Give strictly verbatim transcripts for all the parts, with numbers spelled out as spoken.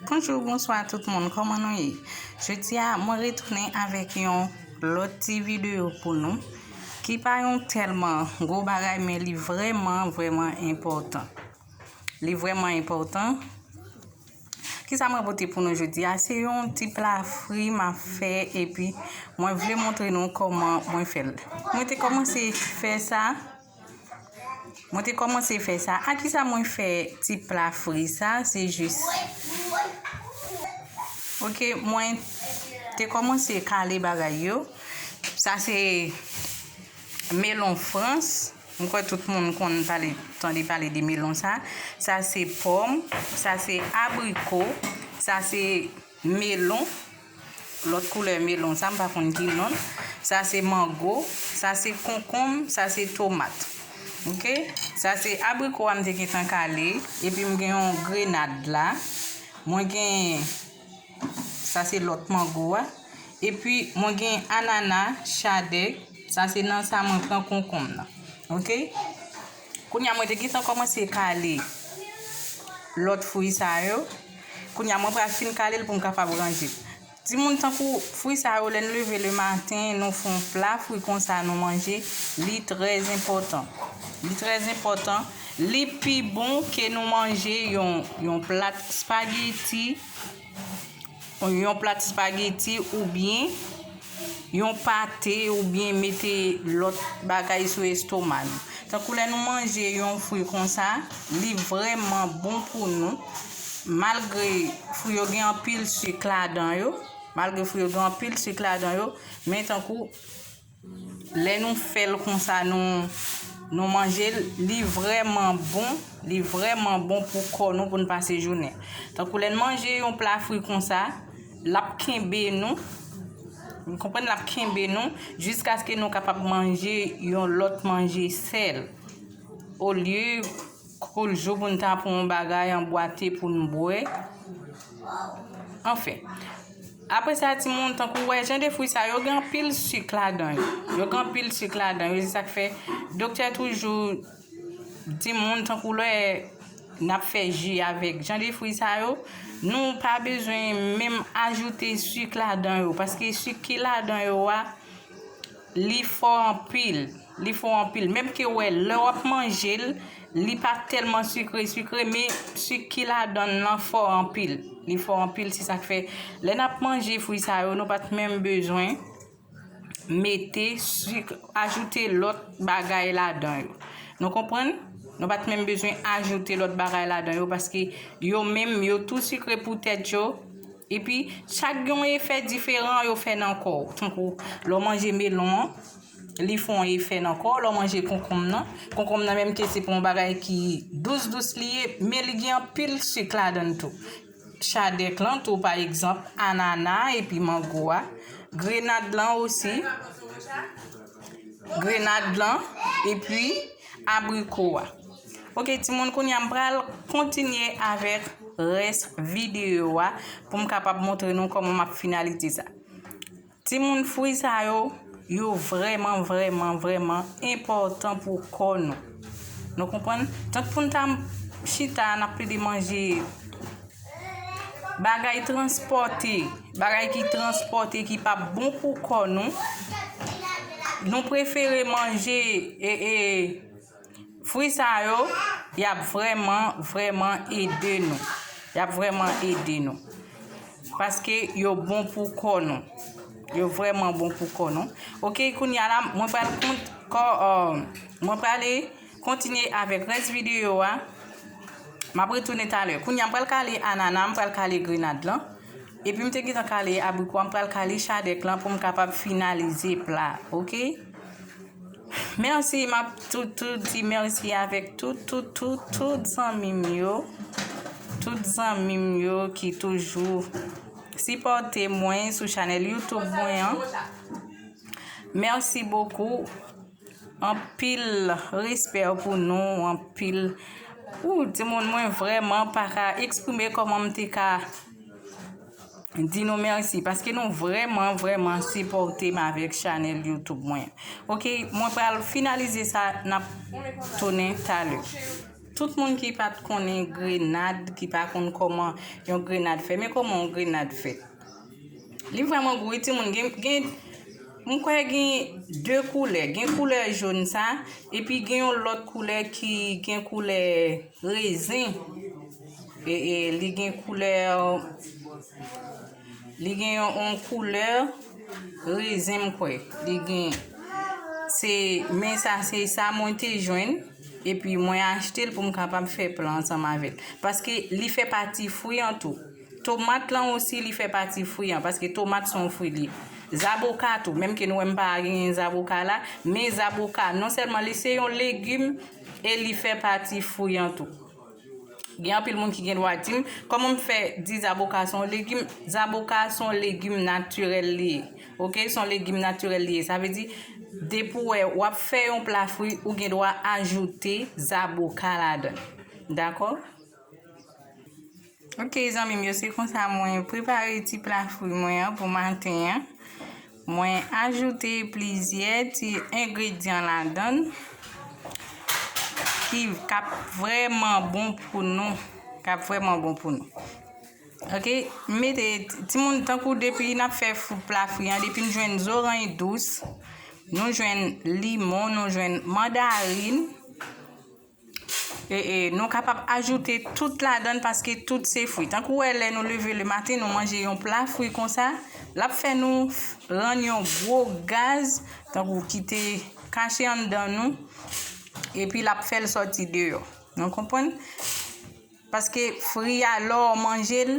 Bonjou, bonswa tout moun, kòman nou ye? Jodi a, mwen retounen avèk yon lòt ti videyo pou nou, ki pa yon tèlman gwo bagay, men li vrèman, vrèman enpòtan. Li vrèman enpòtan. Kisa mwen pote pou nou jodi a? Se yon ti pla fri m ap fè, epi mwen vle montre nou kòman mwen fè l. Mwen te kòmanse fè sa. Mwen te kòmanse fè sa. A kisa mwen fè ti pla fri sa? Se jis. Ok, mwen te kòmanse kale bagay yo. Sa se melon frans. Mwen kwè tout moun konn pale, tande pale de melon sa. Sa se pòm, sa se abriko, sa se melon, lòt koulè melon sa, m pa konn ki non l. Sa se mango, sa se konkonm, sa se tomat. Ok? Sa se abriko a m te gentan kale, epi m gen yon grenad la. Mwen gen, sa se lòt mango a. Epi mwen gen anana, chadèk, sa se nan sa mwen pran konkonm nan. Ok? Kounye a mwen te gentan kòmanse kale lòt fwi sa yo. Kounye a mwen pral fin kale l pou m kapab ranje l. Timoun, tankou fwi sa yo, lè n leve le maten, nou fè yon pla fwi konsa, nou manje, li trè enpòtan. Li trè enpòtan. Li pi bon ke nou manje yon, yon plat spageti, yon plat spageti oubyen yon pate oubyen mete lòt bagay sou estoma nou. Tankou lè nou manje yon fwi konsa, li vrèman bon pou nou. Malgre fwi yo gen anpil sik ladan yo, malgre fwi yo gen anpil sik ladan yo, men tankou lè nou fè l konsa, nou, nou manje l, li vrèman bon, li vrèman bon pou kò nou, pou n pase jounen. Tankou lè n manje yon pla fri konsa, l ap kenbe nou, nou konprann, l ap kenbe nou jiskaske nou kapab manje yon lòt manje sèl. Olye kou l jou pou n ta pran yon bagay anbwate pou n bwè. Anfen. Apre sa, timoun, tankou w wè, jan de fwi sa yo gen anpil sik ladan yo. Yo gen anpil sik ladan yo. Se sa k fè doktè toujou di moun, tankou lè n ap fè ji avèk jan de fwi sa yo, nou pa bezwen menm ajoute sik ladan yo, paske sik ki ladan yo a, li fò anpil. Li fò anpil. Menm ke w wè, lè w ap manje l, li pa tèlman sikre, sikre, men sik ki ladan l lan fò anpil. Li fò anpil, se sa k fè, lè n ap manje fwi sa yo, nou pa t menm bezwen mete sik, ajoute lòt bagay ladan yo. Nou konprann? Nou pa t menm bezwen ajoute lòt bagay ladan yo, paske yo menm, yo tou sikre pou tèt yo. Epi, chak gen yon efè diferan yo fè nan kò w. Tankou, lè w manje melon an, li fè yon efè nan kò w. Lè w manje konkonm nan, konkonm nan menm ke se pou yon bagay ki dous, dous li ye, men li gen anpil sik ladan l tou. Chadèk lan tou, pa egzanp, anana epi mango a. Grenad lan osi. Grenad lan, epi abriko a. Ok, timoun, kounye a m pral kontinye avèk rès videyo a pou m kapab montre nou kòman m ap finalize sa. Timoun, fwi sa yo, yo vrèman, vrèman, vrèman enpòtan pou kò nou. Nou konprann? Tank pou n ta chita, n ap plede manje bagay transpòte, bagay ki transpòte, ki pa bon pou kò nou, nou prefere manje, e, e, fwi sa yo, y ap vrèman, vrèman ede nou. Y ap vrèman ede nou. Paske yo bon pou kò nou. Yo vrèman bon pou kò nou. Ok, kounye a la, mwen pral kont-, kò, euh, mwen prale kontinye avèk rès videyo a. M ap retounen talè. Kounye a, m pral kale anana, m pral kale grenad lan. Epi m te gentan kale abriko a, m pral kale chadèk lan pou m kapab finalize pla, ok? Mèsi, m ap tout, tout di mèsi avèk tout, tout, tout, tout zanmi m yo. Tout zanmi m yo ki toujou sipòte mwen sou chanèl YouTube mwen an. Mèsi bokou. Anpil respè pou nou, anpil. Ou, timoun, mwen vrèman pa ka eksprime kòman m te ka di nou mèsi, paske nou vrèman, vrèman sipòte m avèk chanèl YouTube mwen. Ok, mwen pral finalize sa, n ap tounen talè. Tout moun ki pa t konnen grenad, ki pa konn kòman yon grenad fè, men kòman yon grenad fèt. Li vrèman gou, wi, timoun. Gen, gen, m kwè gen de koulè. Gen koulè jòn sa, epi gen yon lòt koulè ki gen koulè rezen. E, e, li gen koulè, li gen yon, yon koulè rezen, m kwè. Li gen, se, men sa, se sa mwen te jwenn. Epi mwen achte l pou m kapab fè plan ansanm avè l. Paske li fè pati fwi an tou. Tomat lan osi, li fè pati fwi an, paske tomat se yon fwi li ye. Zaboka tou, menm ke nou wè m pa genyen zaboka la, men zaboka, non sèlman li se yon legim, e li fè pati fwi an tou. Gen anpil moun ki gen dwa di m, kòman m fè di zaboka se yon legim? Zaboka se yon legim natirèl li ye. Oke, se yon legim natirèl li ye. Sa vle di, depi w wè w ap fè yon pla fwi, ou gen dwa ajoute zaboka ladan l. Dakò? Oke, zanmi m yo, se konsa mwen prepare ti pla fwi mwen an pou maten an. Mwen ajoute plizyè ti engredyan ladan l ki k ap vrèman bon pou nou, k ap vrèman bon pou nou. Oke, m mete ti, timoun, tankou depi n ap fè fou, pla fri an, depi n jwenn zoranj dous, nou jwenn limon, nou jwenn mandarin, e, e, nou kapab ajoute tout ladan l paske tout se fri. Tankou w wè lè nou leve le maten, nou manje yon pla fri konsa, l ap fè nou f-, rann yon gwo gaz, tankou ki te kache anndan nou, epi l ap fè l sòti deyò. Nou konprann? Paske fri a, lè w manje l,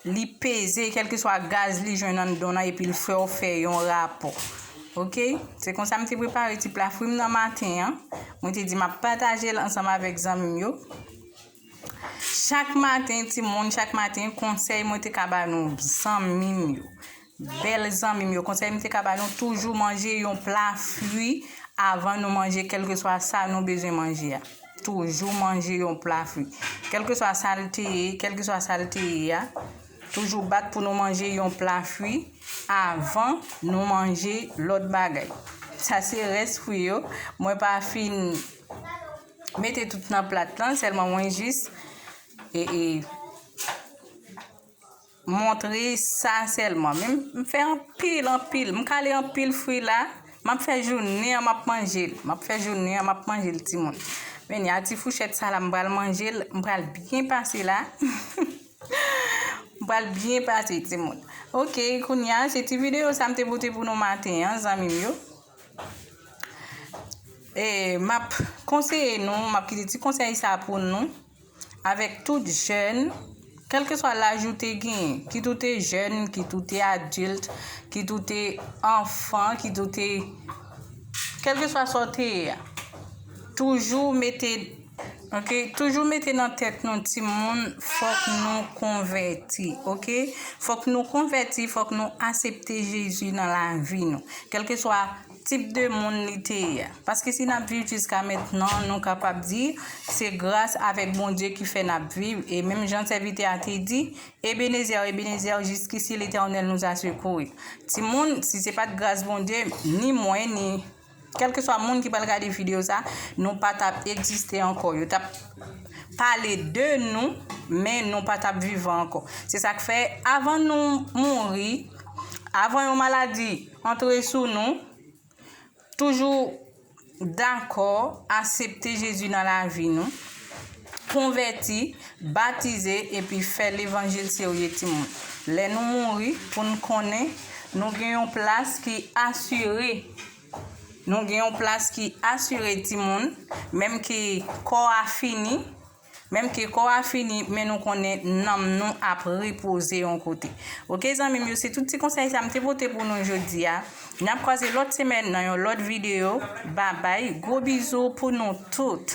li peze, kèlkeswa gaz li jwenn anndan w nan, epi l fè w fè yon rapò. Oke? Se konsa m te prepare ti pla fri m nan maten an. Mwen te di m ap pataje l ansanm avèk zanmi m yo. Chak maten, timoun, chak maten, konsèy mwen te ka ba nou, zanmi m yo. Bèl zanmi m yo, konsèy m te ka ba nou, toujou manje yon pla fri avan nou manje kèlkeswa sa nou bezwen manje a. Toujou manje yon pla fri. Kèlkeswa sa l te ye, kèlkeswa sa l te ye a, toujou bat pou nou manje yon pla fri avan nou manje lòt bagay. Sa se rès fri yo. Mwen pa fin mete tout nan plat lan, sèlman mwen jis, e, e, montre sa sèlman. Men m fè anpil, anpil. M kale anpil fri la. M ap fè jounen an, m ap manje l. M ap fè jounen an, m ap manje l, timoun. Men a ti fouchèt sa la, m pral manje l. M pral byen pase la. M pral byen pase, timoun. Oke, kounye a, se ti videyo sa m te pote pou nou maten an, zanmi m yo. E, m ap konseye nou, m ap kite ti konsèy sa pou nou. Avèk tout jèn, kèlkeswa laj ou te genyen, kit ou te jèn, kit ou te adilt, kit ou te anfan, kit ou te, kèlkeswa sa w te ye a, toujou mete, oke, toujou mete nan tèt nou, timoun, fòk nou konvèti, oke? Fòk nou konvèti, fòk nou aksepte Jezi nan lavi nou. Kèlkeswa tip de moun li te ye a. Paske si n ap viv jiska mentnan, nou kapab di, se gras avèk Bondye ki fè n ap viv. E menm jan sèvitè a te di, Ebenezè, Ebenezè, jusqu'ici l'Éternel nous a secourus. Timoun, si se pa t gras Bondye, ni mwen, ni kèlkeswa moun ki pral gade videyo sa, nou pa t ap egziste ankò. Yo t ap pale de nou, men nou pa t ap vivan ankò. Se sa k fè, avan nou mouri, avan yon maladi antre sou nou, toujou dakò aksepte Jezi nan lavi nou, konvèti, batize, epi fè levanjil serye, timoun. Lè nou mouri, pou n konnen nou gen yon plas ki asire. Nou gen yon plas ki asire, timoun, menm ke kò a fini, Menm ke kò a fini, men nou konnen nanm nou ap repoze yon kote. Oke, zanmi m yo, se tout ti konsèy sa m te pote pou nou jodi a. N ap kwaze lòt semèn nan yon lòt videyo. Babay, gwo bizou pou nou tout.